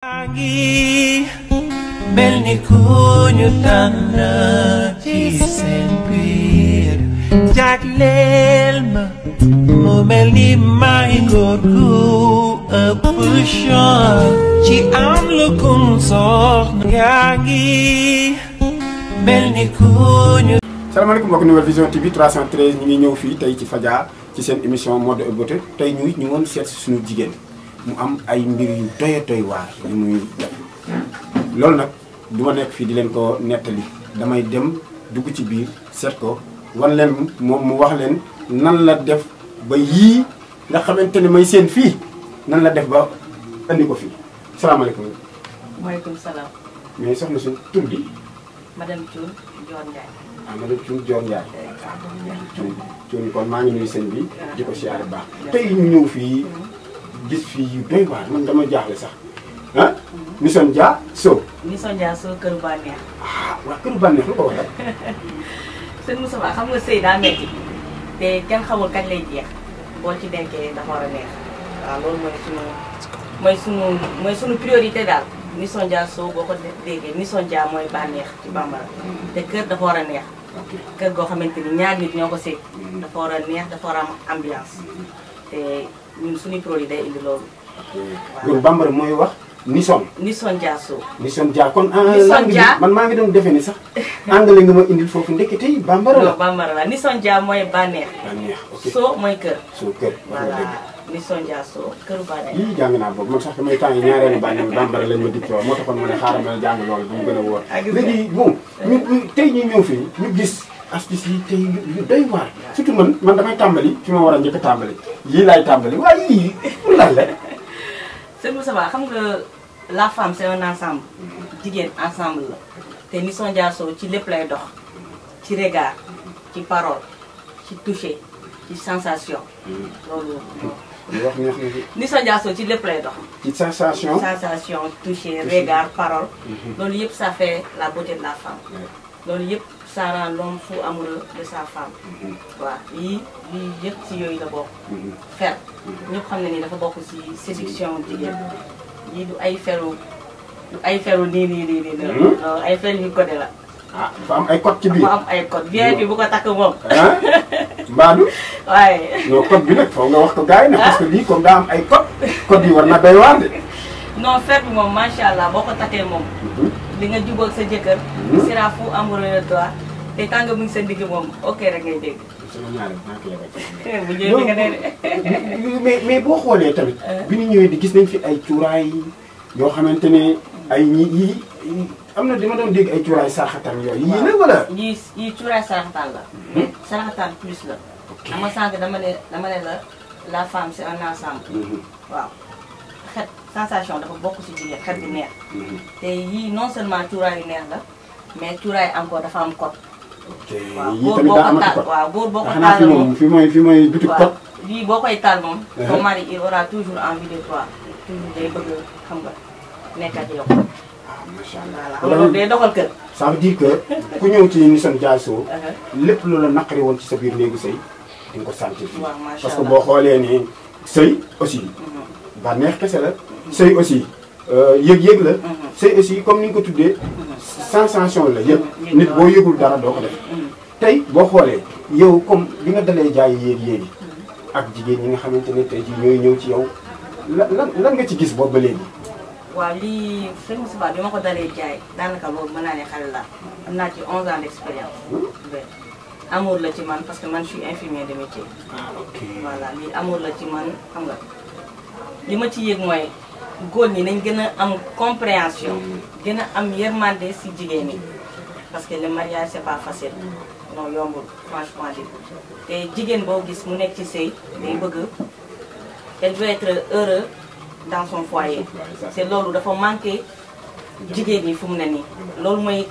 Ngi mel ni ku ñu tànn ci seen biir jagleel ma mu mel ni may góor gu ëpp chance ci am lu kun soxna yaa ngi mel ni ku ñu. salaamaaleykum mbokk Nouvelle Vision TV 313 ñu ngi ñëw fii tey ci Fadia ci seen émission mode et beauté tey ñu woon seet si suñu jigéen mu am ay mbir yu doy waar yu muy def loolu nag du ma nekk fii di leen ko nettali damay dem dugg ci biir seet ko wan leen moom mu wax leen nan la def ba yii nga xamante ne may seen fii nan la def ba andi ko fii salaamaaleykum. maaleykum salaam. mais soxna suñ tur bi. madame Thioune Dior Ndiaye. ah madame Thioune Dior Ndiaye. Thioune kon maa ngi nuyu sëñ bi di ko siyaare baax tey ñu ñëw fii gis fii yu doy waar man dama jaaxle sax ah. Mission Dia Sow. Mission Dia Sow këru bànneex. ah waa këru bànneex lu ko waxee. sëñ Moussa xam nga sëy daa metti te kenn xamul kañ lay jeex boo ci denkee dafa war a neex waaw loolu mooy sunu priorité daal. Mission Dia Sow boo ko déggee Mission Dia mooy bànneex ci bambara te kër dafa war a neex. kër goo xamante ni ñaar nit ñoo ko sëy dafa war a neex dafa war a am ambiance te ñun suñuy produit day indi loolu. loolu bambara mooy wax Mission Dia Sow. Mission Dia kon. Mission Dia man maa ngi doon defe ni sax anglais nga ma indil foofu ndekete yi bambara la. non bambara la Mission Dia mooy bànneex. bànneex ok Sow mooy kër. Sow kër. voilà Mission Dia Sow këru bànneex. yii jàng naa boobu man sax damay temps yi ñaareelu bànneex bambara lañ ma dikk moo taxoon ma ne xaaral ma jàng loolu bu mu gën a wóor. léegi bon ñu tey ñu ñëw fii ñu gis astuce yi tey yu doy waar. surtout man damay tàmbali fi ma war a njëkk a tàmbali yii laay tàmbali waaye yii lan la. sëñ Moussa xam nga la femme c'est un ensemble jigéen ensemble la te Mission Dia Sow ci lépp lay dox ci regard ci parole ci toucher ci sensation. loolu wax neex na fi. Mission Dia Sow ci lépp lay dox. ci sensation. sensation toucher regard parole. loolu yëpp ça fait la beauté de la femme. loolu yëpp ça rend l'homme fou amoureux de sa femme. waaw lii yëpp ci yooyu la bokk. fer ñëpp xam ne ni dafa bokk ci séduction jigéen yii du ay feru nii. non ay fer yu codé la. ah dafa am ay code ci biir dafa am ay code bien bi bu ko takk moom. ah Mbadou. waaye. non code bi nag foog nga wax ko gars yi nag parce que lii comme daa am ay code yi war na doy waar de. non fer bi moom macha allah boo ko takkee moom. li nga jubóog sa jëkkër. il sera fou amoureux de toi te tant que mu ngi sa digg moom ok rek ngay dégg. bu ñëwee nga ne mais boo xoolee tamit. bi ñu ñëwee di gis nañ fi ay cuuraay yoo xamante ne ay yii am na dama doon dégg ay cuuraay saraxataan yooyu. yii la wala. yii cuuraay saraxataan la. saraxataan plus la. xam nga sànq dama ne la femme c'est un ensemble. waaw xet sensation dafa bokk ci jigéen xet bu neex. te yii non seulement cuuraay yu neex la mais cuuraay encore dafa am code. ok waaw yii tamit daa amati code waaw góor boo ko xanaa taal moom fi mooy bitu code. lii boo koy taal moom. ton mari il aura toujours envie de toi toujours day bëgg xam nga nekk ak yow. ah macha voilà allah. loolu day doxal kër. ça veut dire que ku ñëw ci Mission Dia Sow lépp lu la naqari woon ci sa biir néegu sëy di nga ko sentir fii. waaw macha parce que allah boo xoolee ni sëy aussi. bànneex kese la. sëy aussi yëg-yëg la. sëy aussi comme ni nga ko tuddee. sensation la yëg. nit boo yëgul dara doo ko def. tey boo xoolee yow comme bi nga dalee jaay yéegi ak jigéen ñi nga xamante ne tey jii ñooy ñëw ci yow lan nga ci gis boobu ba léegi. waaw lii sëñ Moussa bi ma ko dalee jaay daanaka loolu mën naa ne xale la am naa ci 11 ans d'expérience. amour la ci man parce que man je suis infirmier de métier. ah ok voilà lii amour la ci man xam nga li ma ci yëg mooy góor ñi nañ gën a am compréhension. gën a am yërmande si jigéen ñi parce que le mariage c'est pas facile. non yombul franchement di te jigéen boo gis mu nekk ci sëy day bëgg elle veut être heureux dans son foyer. c'est loolu dafa manqué jigéen ñi fu mu ne nii loolu mooy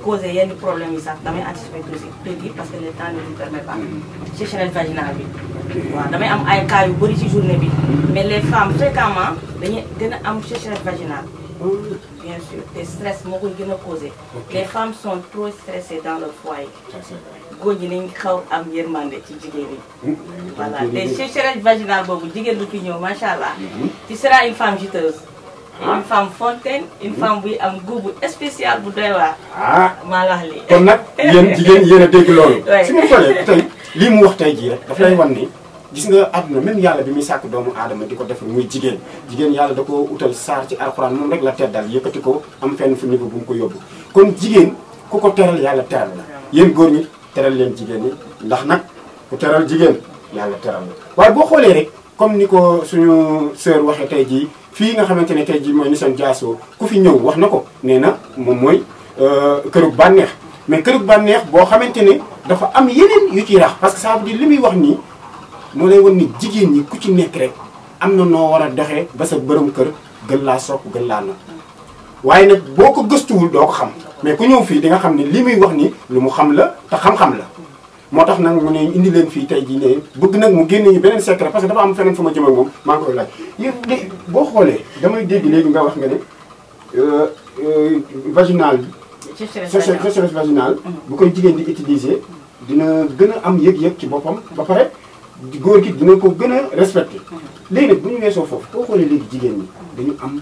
causer yenn problème yi sax damay anticiper tuuti parce que le temps ne nous permet pas. sécheresse vaginale bi. waaw damay am ay cas yu bëri ci journée bi mais les femmes fréquemment dañuy gën a am sécheresse vaginale. bien sûr te stress moo koy gën a causé. les femmes sont trop stressées dans leur foyer. góor ñi nañ xaw am yërmande ci jigéen ñi. voilà te sécheresse vaginale boobu jigéen du fi ñëw macha allah. tu seras une femme juteuse. une femme fontaine une femme buy am goût bu spécial bu doy waar. maa la wax lii. kon nag yéen jigéen yéen a dégg loolu. si ma xoolee tey lii mu wax tey jii rek daf lay wan ni gis nga àdduna même yàlla bi muy sàkk doomu aadama di ko def muy jigéen yàlla da ko utal saar ci alxuraan moom rek la teddal yëkkati ko am fenn fu niveau bu mu ko yóbbu kon jigéen ku ko teral yàlla teral la yéen góor ñi teral leen jigéen ñi ndax nag ku teral jigéen yàlla teral la waaye boo xoolee rek comme ni ko suñu sœur waxee tey jii fii nga xamante ne tey jii mooy Nissan Diasso ku fi ñëw wax na ko nee na moom mooy kërug bànneex mais kërug bànneex boo xamante ne dafa am yeneen yu ciy rax parce que ça veut dire li muy wax nii moo lay wan ni jigéen ñi ku ci nekk rek am na noo war a doxee ba sa bërëm kër gën laa sopp gën laa na waaye nag boo ko gëstuwul doo ko xam mais ku ñëw fii di nga xam ne li muy wax ni lu mu xam la te xam-xam la moo tax nag mu ne indi leen fii tey jii ne bëgg nag mu génne ñu beneen secret parce que dafa am feneen fu ma jëm ak moom maa ngi koy laaj yéen boo xoolee damay dégg léegi nga wax nga ne vaginal bi sécheresse vaginale bu koy jigéen di utiliser dina gën a am yëg-yëg ci boppam ba pare góor gi dina ko gën a respecté léegi nag bu ñu weesoo foofu boo xoolee léegi jigéen ñi dañu am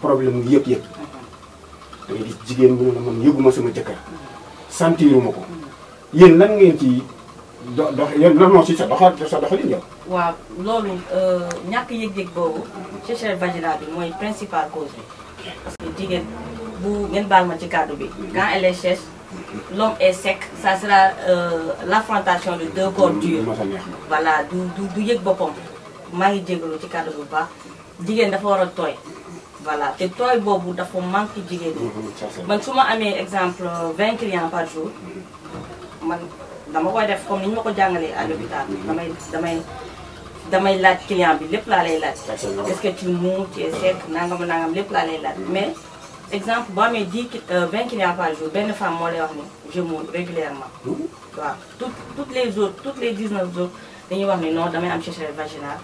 problème mu yëg-yëg da ngay gis jigéen mu ne la man yëguma sama jëkkër sentiruma ko yéen lan ngeen ci dox yéen lan moo ci sa doxalin yow. waaw loolu ñàkk yëg-yëg boobu sécheresse vaginale bi mooy principale cause bi parce que jigéen bu ngeen baal ma ci kàddu bi quand elle est sèche l'homme est sec ça sera l'affrontation de deux corps durs voilà du yëg boppam maa ngi jégalu ci kàddu bu baax jigéen dafa war a tooy voilà te tooy boobu dafa manque jigéen ñi man su ma amee exemple 20 clients par jour man dama koy def comme ni ñu ma ko jàngalee à l'hôpital damay laaj client bi lépp laa lay laaj est-ce que tu mous tu es sec nangam lépp laa lay laaj mais exemple boo amee 20 clients par jour benn femme moo lay wax ni je mous régulièrement waaw toutes les 19 autres dañuy wax ni non damay am sécheresse vaginale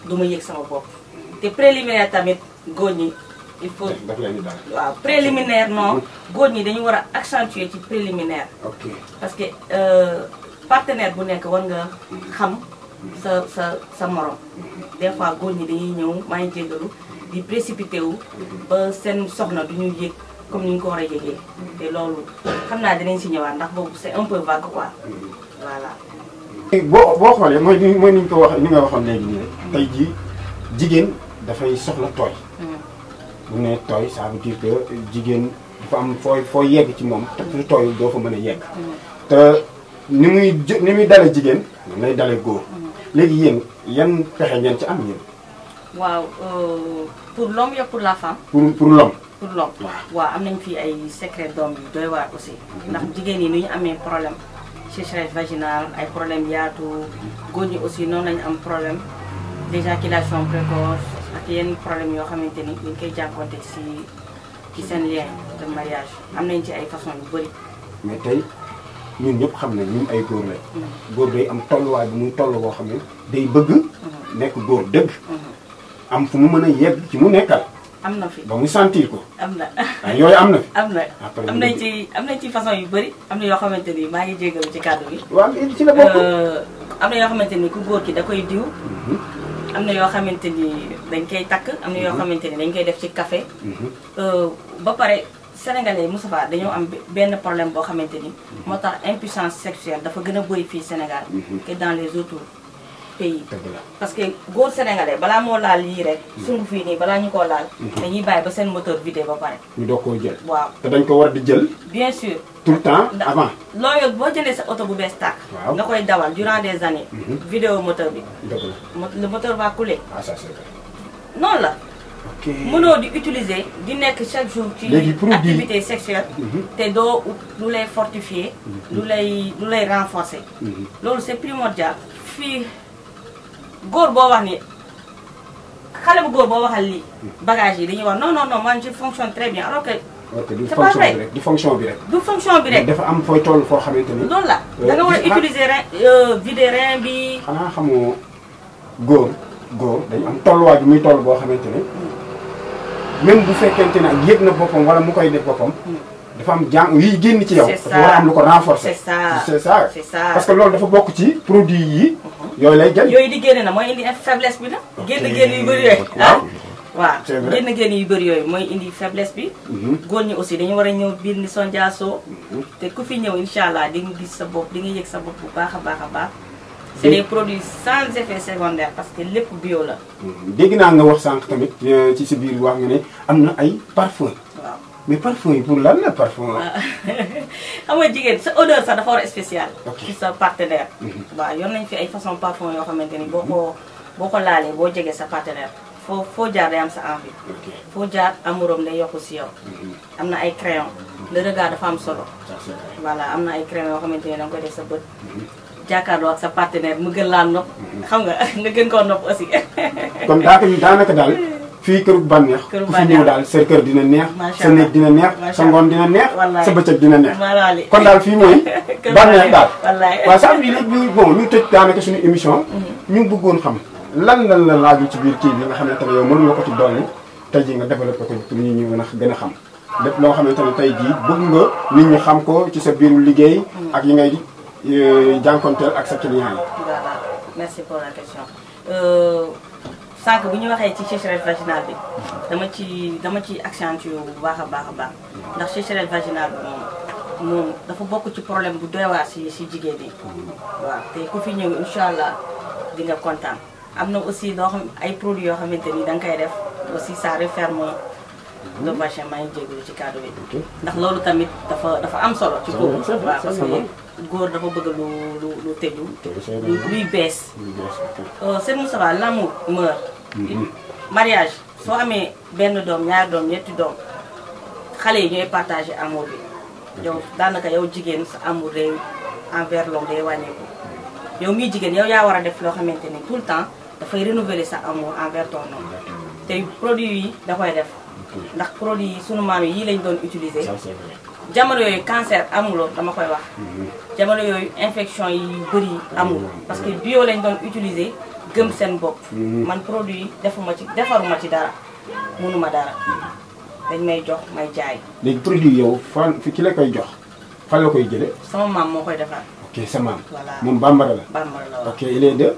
du ma yëg sama bopp te préliminaire tamit góor ñi il faut waaw préliminaire non góor ñi dañu war a accentuer ci préliminaire parce que partenaire bu nekk war nga xam sa morom des fois góor ñi dañuy ñëw maa ngi jéggalu di précipité wu ba seen soxna du ñu yëg comme ni ñu ko war a yëgee te loolu xam naa dinañ si ñëwaat ndax boobu c'est un peu vague quoi voilà. boo xoolee mooy ni ñu ko wax ni nga waxoon léegi nii rek tey jii jigéen dafay soxla tooy. bu ne tooy ça veut dire que jigéen dafa am foo yegg ci moom te fu tooyul doo fa mën a yegg. te ni muy dale jigéen noonu lay dale góor. léegi yéen yan pexe ngeen ci am yéen. waaw pour l'homme ya pour la femme. pour l'homme. pour l'homme waaw am nañ fi ay secret doom yu doy waar aussi. ndax jigéen yi nu ñu amee problème sécheresse vaginale ay problème yaatu góor ñi aussi noonu lañu am problème d'éjaculation précoce ak yenn problème yoo xamante ni ñu koy jànkuwante ci seen lien de mariage am nañ ci ay façon yu bëri. mais tey ñun ñëpp xam nañ ñun ay góor lañ. góor day am tolluwaay bu muy toll boo xam ne day bëgg. nekk góor dëgg. am fu mu mën a yegg ci mu nekkal. am na fi ba mu sentir ko. am na yooyu am na fi. am nañ ci façon yu bëri am na yoo xamante ni maa ngi jégalu ci kàddu bi. waaw ci la bokk. am na yoo xamante ni ku góor ki da koy diw. am na yoo xamante ni dañ koy takk am na yoo xamante ni dañ koy def ci café. ba pare sénégalais Moustapha dañoo am benn problème boo xamante ni. moo tax impuissance sexuelle dafa gën a bëri fii Sénégal. que dans les autres pays. parce que góor sénégalais balaa moo laal lii rek. sungu fii nii balaa ñu koo laal. dañuy bàyyi ba seen moteur vidé ba pare. ñu doog koo jël. waaw te dañ ko war di jël. bien sûr. tout le temps avant. loolu boo jëlee sa oto bu bees tàkk. nga koy dawal durant des années. vidéo moteur bi. le moteur va couler. ah ça c'est vrai. noonu la. ok mënoo di utiliser di nekk chaque jour ci activité sexuelle. te doo lu lay fortifier. lu lay renforcer. loolu c'est primordial fii góor boo wax ni xale bu góor boo waxal lii bagage yi dañuy wax non man je fonctionne très bien alors que. c'est pas vrai du fonction bi rek. du fonction bi rek. dafa am fooy toll foo xamante ni. loolu la da nga war a utiliser vider rein bi. xanaa xamoo góor dañu am tolluwaay bi muy toll boo xamante ne même bu fekkente ne yëg na boppam wala mu koy def boppam. dafa am yiy génn ci yow. dafa war a am lu ko renforcer. c'est ça parce que loolu dafa bokk ci produit yi. yooyu lay jël yooyu di génne na mooy indi faiblesse bi la. génn yu bëri yooyu. waaw c'est vrai génn yu bëri yooyu mooy indi faiblesse bi. góor ñi aussi dañu war a ñëw biir ni Sondiasso. te ku fi ñëw incha allah di nga gis sa bopp di nga yëg sa bopp bu baax a baax a baax. c'est des produits sans effet secondaire parce que lépp bio la. dégg naa nga wax sànq tamit ci si biir wax nga ne am na ay parfum. waaw mais parfum yi pour lan la parfum. xam nga jigéen sa odeur sax dafa war a spécial. Ok. ci sa partenaire. waaw yor nañ fi ay façon parfum yoo xamante ni boo ko laalee boo jegee sa partenaire foo jaar day am sa envie. ok foo jaar amuram day yokku si yow. am na ay crayon le regard dafa am solo. ça c'est vrai. voilà am na ay crayon yoo xamante ni da nga koy def sa bët. jàkkaarloo ak sa partenaire mu gën laa nopp. xam nga nga gën koo nopp aussi. kon daanaka daal fii këru bànneex. këru ku fi ñëw daal sa kër dina neex. Macha sa néeg dina neex. Macha sa ngoon dina neex. Wallaay. sa bëccëg dina neex. Wallaay. kon daal fii mooy. Kër bànneex daal. wallaay. waaw saa bi léegi bon ñu tëj daanaka suñu émission. ñu bëggoon xam lan la laaju ci biir kii bi nga xamante ne yow mën nga ko ci dolli tey jii nga développé ko pour nit ñi gën a xam lépp loo xamante ne tey jii bëgg nga nit ñi xam ko ci sa biiru liggéey. ak yi ngay jànkonteel ak sa client yi. voilà merci pour la question sànq bu ñu waxee ci sécheresse vaginale bi dama ci accentuer bu baax a baax a baax ndax sécheresse vaginale bi moom dafa bokk ci problème bu doy waar si jigéen ñi. waaw te ku fi ñëw incha allah di nga kontaan am na aussi loo xam ay produits yoo xamante ni da nga koy def aussi ça referme le vagin maa ngi jégalu ci cadre bi. ndax loolu tamit dafa am solo. ci góor c'est vrai, waaw parce que góor dafa bëgg lu tëju. luy bees. sëñ Moustapha l'amour meurt. mariage soo amee benn doom ñaari doom ñetti doom xale yi ñooy partagé amour bi yow daanaka yow jigéen sa amour day envers l'homme day wàññeeku yow miy jigéen yow yaa war a def loo xamante ni tout le temps dafay renouveler sa amour envers ton homme te produit yi da koy def ndax produit yi sunu maam yi lañ doon utiliser jamono yooyu cancer amuloo dama koy wax jamono yooyu infection yi bëri amul parce que bio lañ doon utiliser gëm seen bopp man produit yi defaruma ci dara mënuma dara dañ may jox may jaay léegi produit yow fan fi ki la koy jox fan la koy jëlee. sama maam moo koy defar ok sa maam. voilà moom bambara la. bambara la waaw ok il est de.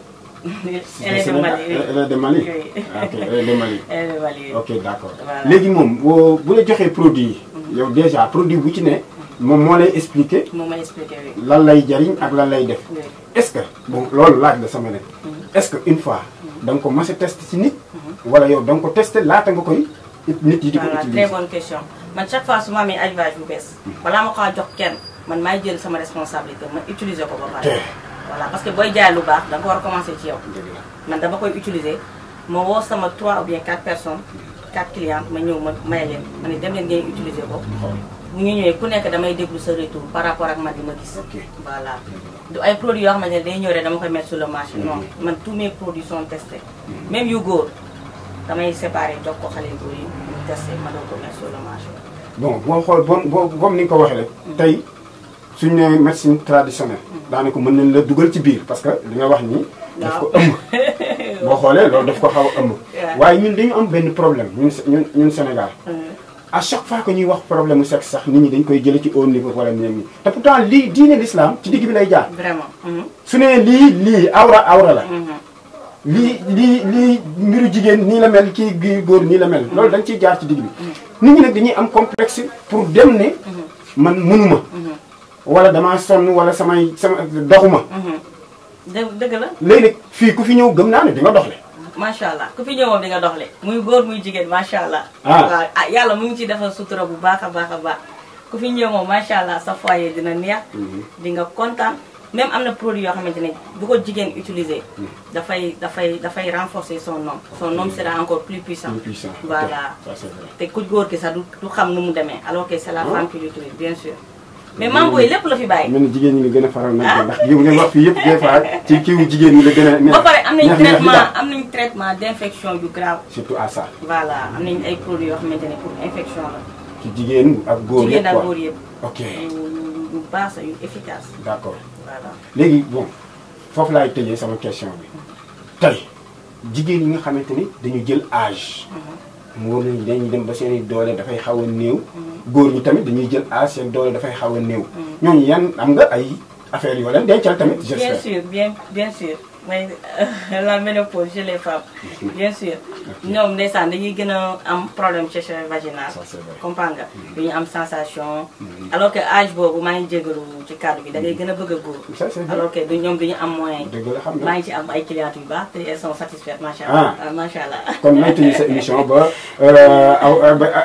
elle est de Mali elle est de Mali. oui. ok elle est de Mali. elle est de Mali ok d'accord Voilà. léegi moom bu la joxee produit yi. yow déjà produit bu ci ne. moom moo lay expliquer. moo may expliqué oui. lan lay jariñ ak lan lay def. oui. est-ce que bon loolu laaj la sama nekk. est-ce que une fois da nga ko mas a test ci nit. wala yow da nga ko testé laata nga koy nit yi di ko voilà utiliser. très bonne question man chaque fois su ma amee élevage bu bees balaa ma ko jox kenn man maay jël sama responsabilité ma utiliser ko ba pare. voilà parce que booy jaay lu baax da nga ko war a commencer ci yow. man dama koy utiliser ma woo sama 3 ou bien 4 personnes 4 clientes ma ñëw ma may leen ma ne dem leen ngeen utiliser ko. bu ñu ñëwee ku nekk damay déglu sa retour par rapport ak man di ma gis. Ok. voilà du ay produits yoo xamante ne day ñëw rek dama koy mettre sur le marché. non man tous mes produits sont testés. même yu góor damay séparer jox ko xale yu góor yi ñu testé ma doon ko mettre sur le marché. bon boo xool comme ni nga ko waxee rek. tey suñu nee médecine traditionnelle. daanaka mën nañ la dugal ci biir parce que li nga wax nii. daf ko ëmb. boo xoolee loolu daf ko xaw a ëmb. waaye ñun dañu am benn problème ñun Sénégal. à chaque fois que ñuy wax problème mu sexe sax nit ñi dañ koy jële ci haut niveau wala ñoom ñi te pourtant lii diine l'islam ci digg bi lay jaar. vraiment. su nee lii awra la. lii mbiru jigéen nii la mel kii góor nii la mel. loolu dañ ciy jaar ci digg bi. nit ñi nag dañuy am complexe pour dem ne. man mënuma. wala damaa sonn wala sama doxuma. dëgg la. léegi nag fii ku fi ñëw gëm naa ne di nga doxle. macha allah ku fi ñëwoon di nga doxle muy góor muy jigéen macha allah. Ah. waaw yàlla mu ngi ci defal sutura bu baax a baax a baax ku fi ñëw moom macha allah sa foyer dina neex. di nga kontaan même am na produit yoo xamante ne bu ko jigéen utiliser. dafay renforcer son homme. son homme sera encore plus puissant. Plus puissant. voilà Ça, c'est vrai. te ku góor ki sax du xam nu mu demee alors que c'est la femme qui l'utilise bien sûr. mais Mame Boye lépp la fi bàyyi. mel ni jigéen ñi nga gën a faral nag ndax yow ngeen wax fii yëpp des fois ci kiiwu jigéen ñi la gën a neex. ba pare am nañ neex traitement daal. am nañ traitement d'infection yu grave. surtout à ça. voilà am nañ ay produits yoo xamante ne pour infection la. ci jigéen ak góor jigéen yëpp ak quoi. góor yëpp. ok yu baax yu efficace. d'accord voilà. léegi bon foofu laay tëjee sama question bi tey jigéen ñi nga xamante ni dañu jël âge. moo leen dañuy dem ba seen i doole dafay xaw a néew. góor ñi tamit dañuy jël âge seen doole dafay xaw a néew. ñooñu yan am nga ay affaires yoo leen dencal tamit. bien sûr bien sûr mooy la ménopause chez les femmes. bien sûr ñoom ndeysaan dañuy gën a am problème sécheresse vaginale. comprendre nga dañuy am sensation. alors que âge boobu maa ngi jégalu ci cadre bi da ngay gën a bëgg a góor. alors que ñoom duñu am moyen. maa ngi ci am ay clientes yu baax te elles sont satisfaites macha allah. macha allah. kon may tëjee sa émission ba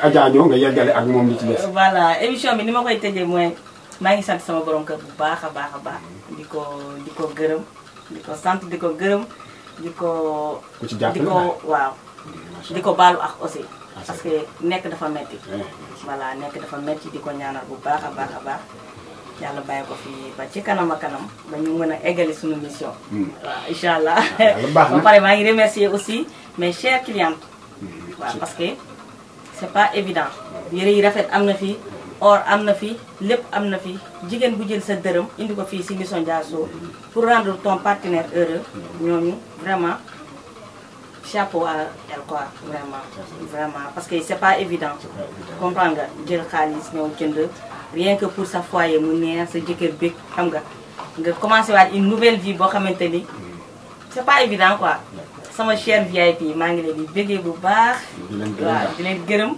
Adja ñëw nga yeggale ak moom li ci des. voilà émission bi ni ma koy tëjee mooy maa ngi sant sama borom kër bu baax a baax a baax. di ko gërëm. di ko sant di ko gërëm di ko. ku ci jàppale waaw. di ko baalu ak aussi. parce que nekk dafa metti voilà nekk dafa metti di ko ñaanal bu baax a baax a baax. yàlla bàyyi ko fii ba ci kanam a kanam ba ñu mën a eggali suñu mission. waaw incha allah. ba pare maa ngi remercier aussi mes chers clientes. waaw parce que c'est pas évident. yére yi rafet am na fi. or am na fi lépp am na fi jigéen bu jël sa dërëm indi ko fii si Mission Diasso pour rendre ton partenaire heureux ñooñu vraiment chapeau à elle quoi vraiment parce que c'est pas évident comprendre nga jël xaalis ñëw jënd rien que pour sa foyer mu neex sa jëkkër bég xam nga commencé waat une nouvelle vie boo xamante ni c'est pas évident quoi. sama cher VIP maa ngi leen di bëggee bu baax. waaw di leen gërëm.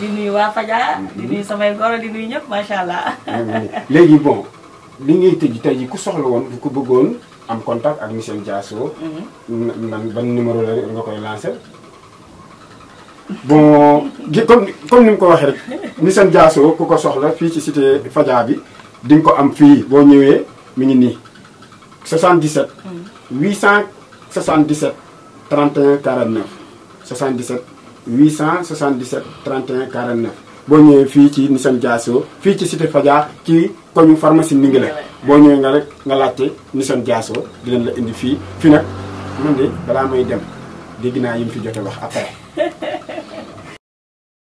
di nuyu waa Fadia. di nuyu samay goro di nuyu ñëpp macha allah. léegi bon li ngay tëj tey jii ku soxla woon ku bëggoon am contact ak Mission Diasso. ban numéro la nga koy lancer. bon comme ni mu ko waxee rek Mission Diasso ku ko soxla fii ci cité Fadia bi di nga ko am fii boo ñëwee mi ngi nii 77. 877. 31 49 77 877 31 49 boo ñëwee fii ci Mission Diasso fii ci cité Fadia ci koñu pharmacie Ndingler boo ñëwee nga rek nga laajte Mission Diasso di leen la indi fii nag man de balaa may dem dégg naa yi mu fi jote wax après